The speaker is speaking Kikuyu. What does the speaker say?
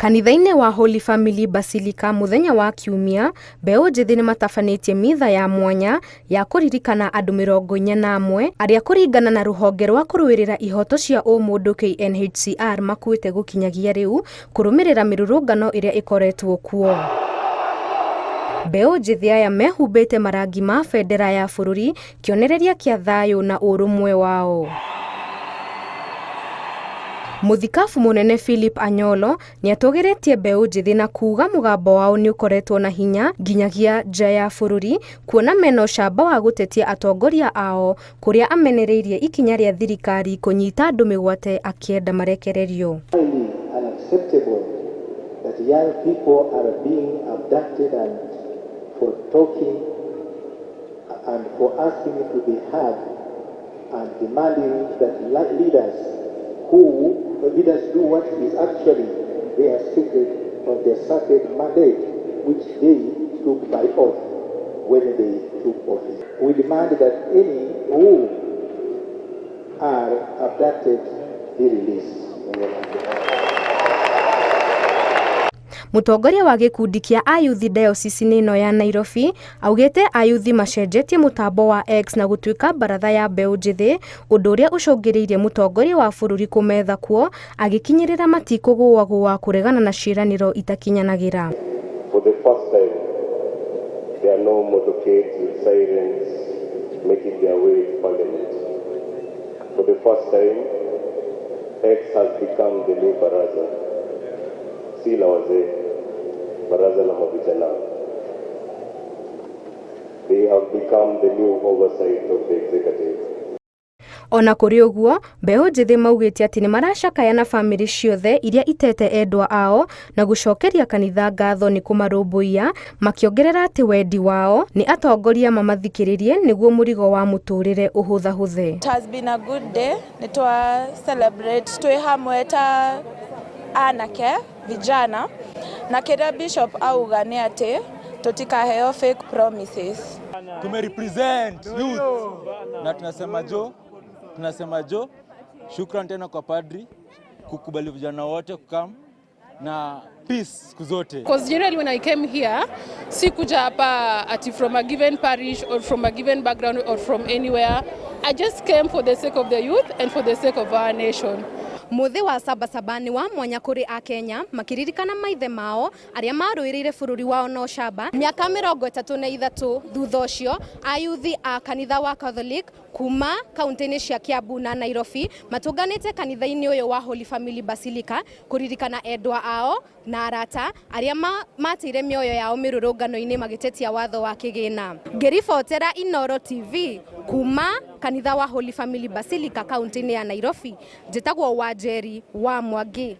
Kanitha-inĩ wa Holy Family Basilica mũthenya wa Kiumia, mbeũ njĩthĩ nĩmatabanĩtie mitha ya mwanya ya kũririkana andũ 41 arĩa kũringana na rũhonge rwa kũrũĩrĩra ihoto cia ũmũndũ KNHCR makuĩte gũkinyagia rĩu kũrũmĩrĩra mĩrũrũngano ĩrĩa ĩkoretwo kuo. Mbeũ njĩthĩ aya mehumbĩte marangi ma bendera ya bũrũri kĩonereria kĩa thayũ na ũrũmwe wao. Mũthikabu mũnene Philip Anyolo nĩatũgĩrĩtie mbeũ njĩthĩ na kuuga mũgambo wao nĩũkoretwo na hinya nginyagia nja ya bũrũri kuona mena ũcamba wa gũtetia atongoria ao kũrĩa amenereirie ikinya rĩa thirikari kũnyita andũ mĩgwate akĩenda marekererio. Highly unacceptable that young people are being abducted and for talking and for asking to be heard and demanding that leaders who leaders do what is actually their secret or their sacred mandate, which they took by oath when they took office. We demand that any who are abducted be released. Mũtongoria wa gĩkundi kĩa ayuthi dayocese-inĩ ĩno ya Nairobi augĩte ayuthi macenjetie mũtambo wa X na gũtuĩka baratha ya mbeũ njĩthĩ, ũndũ ũrĩa ũcũngĩrĩirie mũtongoria wa bũrũri kũmetha kuo agĩkinyĩrĩra matikũgũagũa kũregana na ciĩranĩro itakinyanagĩra. For the first time, there are no motorcades with sirens making their way to Parliament. For the first time, X has become the new baraza. Si la wazee, baraza la mavijana. They have become the new oversight of the executive. Ona kũrĩ ũguo, mbeũ njĩthĩ maugĩte atĩ nĩmaracakaya na bamĩrĩ ciothe iria itete endwa ao na gũcokeria kanitha ngatho nĩ kũmarũmbũiya, makĩongerera atĩ wendi wao nĩ atongoria mamathikĩrĩrie nĩguo mũrigo wa mũtũrĩre ũhũthahũthe. It has been a good day. Nĩ twa celebrate twĩ hamwe ta anake vijana, na kĩrĩa bishop auga nĩ atĩ tũtikaheo fake promises. Tumerepresent youth na tunasema jo, shukran tena kwa padri kukubali vijana wote kukam na peace siku zote. Because generally when I came here, sikuja hapa ati from a given parish or from a given background or from anywhere. I just came for the sake of the youth and for the sake of our nation. Mũthĩ wa Sabasaba nĩ wa mwanya kũrĩ Akenya makĩririkana maithe mao arĩa marũĩrĩire bũrũri wao na ũcamba mĩaka 33. Thutha ũcio, ayuthi a kanitha wa Catholic kuma kaunti-inĩ cia Kiambu na Nairobi matũnganĩte kanitha-inĩ ũyũ wa Holy Family Basilica kũririkana endwa ao na arata arĩa mateire mĩoyo yao mĩrũrũngano-inĩ magĩtetia watho wa kĩgĩna. Ngĩribotera Inooro TV kuma kanitha wa Holy Family Basilica kaunti-inĩ ya Nairobi, njĩtagwo Wanjeri wa Mwangi.